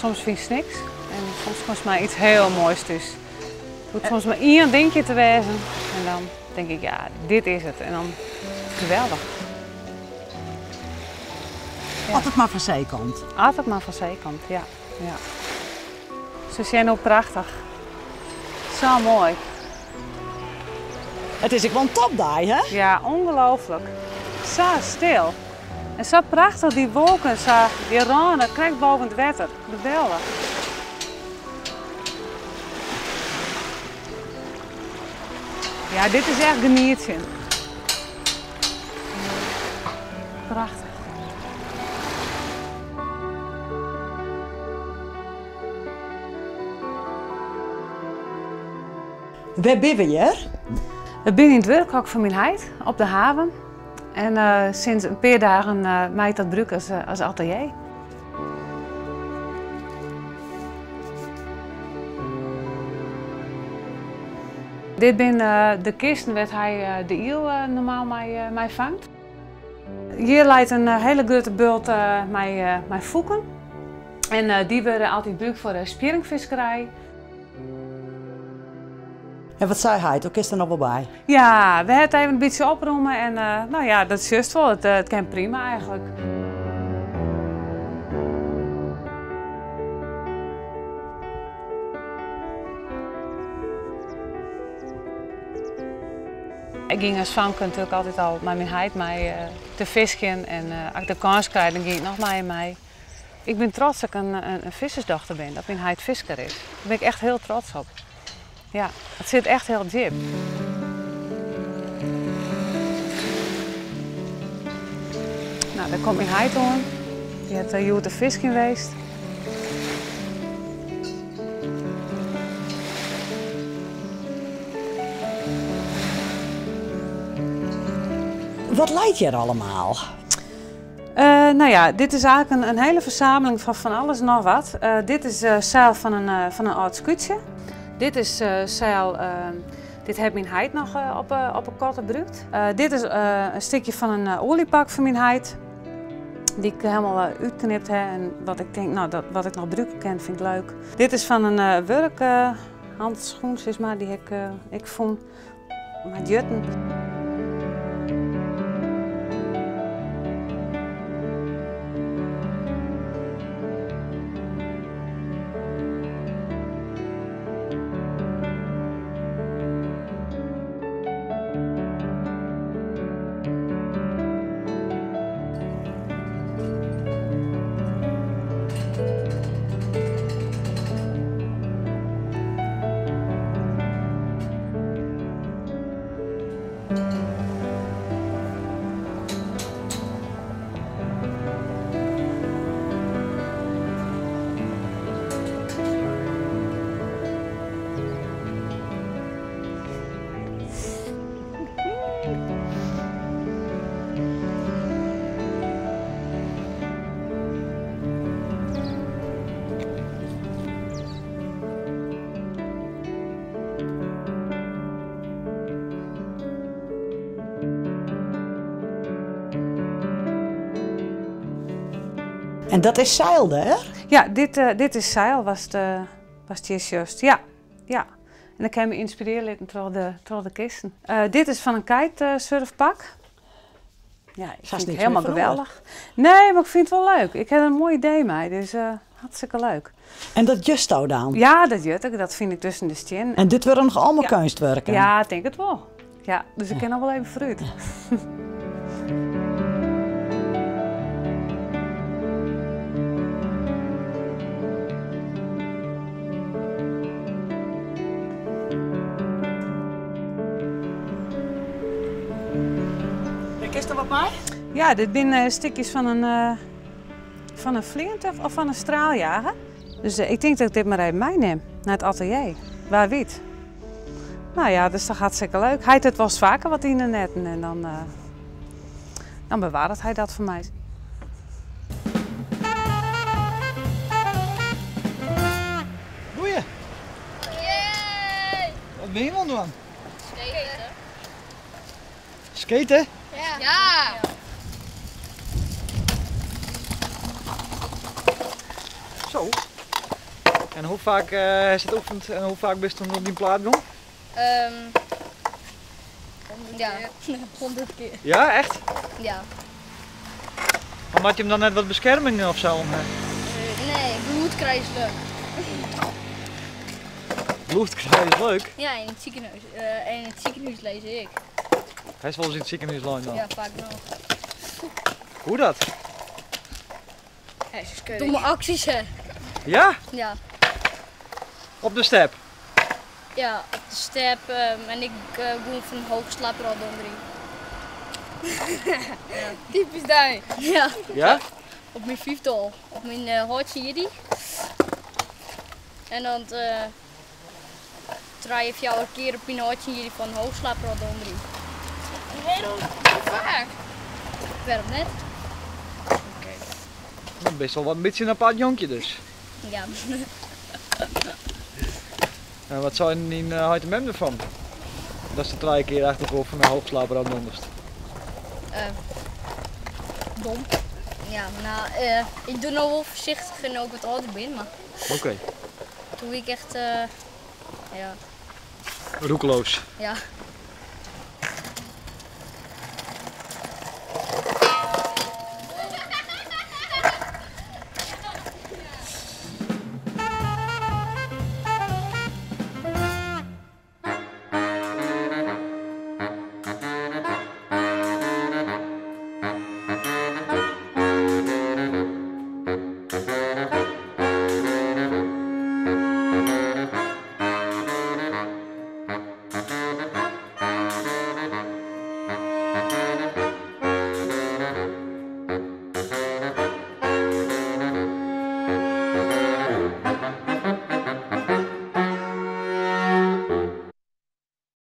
Soms fynst niks en soms komst mei iets hiel moais thús. It hoecht soms mar ien dinkje te wêzen en dan tink ik, ja, dit is it. En dan geweldich. Ja. As it mar fan see komt. As it mar fan see komt, ja. ja. Se sjen no prachtich. Sa moai. It is ek wol in topdei, hè? Ja, ongelooflik. Sa stil. En sa prachtich dy wolken, sa dy râne krekt boven it wetter. Geweldich. Ja, dit is echt genietsjen. Prachtich. Wêr binne we hjir? We binne yn it wurkhok fan myn heit op de haven. En sinds in pear dagen mei ik dat brûke as atelier. Dit binne de kisten wêr't hy de iel normaal mei fangt. Hjir leit in hiele grutte bult mei fûken. En dy wurde altyd brûkt foar de spjirringfiskerij. En wat sei heit? Hoe kinst der noch wol by? Ja, we ha it even in bytsje opromme en no ja, dat sjochst wol, it kin prima eigentlik. Ik gyng as famke natuerlik altyd al mei myn heit mei te fiskjen en as ik de kâns krij, dan gean ik noch mei him mei. Ik bin trots dat ik in vissersdochter bin, dat myn heit fisker is. Dêr bin ik echt hiel trots op. Ja, it sit echt hiel djip. No, dêr komt myn heit oan. Dy hat hjoed te fiskjen west. Wat leit hjir allemaal? No ja, dit is eigentlik in hiele fersameling fan fan alles en noch wat. Dit is seil fan in âld skûtsje. Dit is seil, dit hat myn heit noch op 'e kotter brûkt. Dit is in stikje fan in oaljepak fan myn heit, dy't ik helemaal útknipt ha en wat ik tink, no, dat wat ik noch brûke kin, fyn ik leuk. Dit is fan in wurkhandschoen, sis mar, dy ha ik ek fûn. Mei jutten. En dat is seil dêr? Ja, dit is seil watst hjir sjochst. Ja, ja. En ik ha my ynspirearje litten troch de kisten. Dit is fan in kitesurfpak. Ja, ik fyn it helemaal geweldich. Nee, mar ik fyn it wol leuk. Ik ha der in moai idee mei, dus hartstikke leuk. En dat jutsto dan? Ja, dat jut ik. Dat fyn ik tusken de stiennen. En dit wurde noch allemaal keunstwurken? Ja, ik tink it wol. Ja, dus ik kin noch wol even foarút. Kinst der wat mei? Ja, dit binne stikjes fan in fleantúch of fan in straaljager. Dus ik tink dat ik dit mar even meinim nei it atelier. Wa wit. No ja, dat is toch hartstikke leuk. Hy hat it wolris faker wat yn de netten en dan bewarret hy dat foar my. Goeie. Wat bin je oan it dwaan? Skaten. Skaten? Ja. Zo. En hoe faak hast it oefend en hoe faak bist toen op dyn plaat gong? Ja, 100 kear. Ja, echt? Ja. Maar moat je hem dan net wat beskerming of zo om ha? Nee, bloed krije is leuk. Bloed krije is leuk? Ja, yn it sikehûs. En yn it sikehûs lizze ek. Hast wolris yn it sikehûs lein dan? Ja, faak noch. Hoe dat? Domme aksjes hè. Ja? Ja. Op de step? Ja, op de step en ik gie fan hoogslapper al dondering. Ja. Typisch dy. Ja. Ja? Op myn fyfde al. Op myn uh, hâldsje jierdei. En dan trije, fjouwer kear op myn hâldsje jierdei fan hoogslapper al dondering. Heel faak. Wêrom net? Dan bist al wat in bytsje in apart jonkje dus. Ja. En wat seinen dyn heit en mem derfan? Datst der trije kear achter elkoar fan de hoogslaper ôf donderst. Dom. Ja, no, ik doch no wol foarsichtiger no't ik wat âlder bin, mar Oké. toen wie ik echt, ja. Roekeloos. Ja.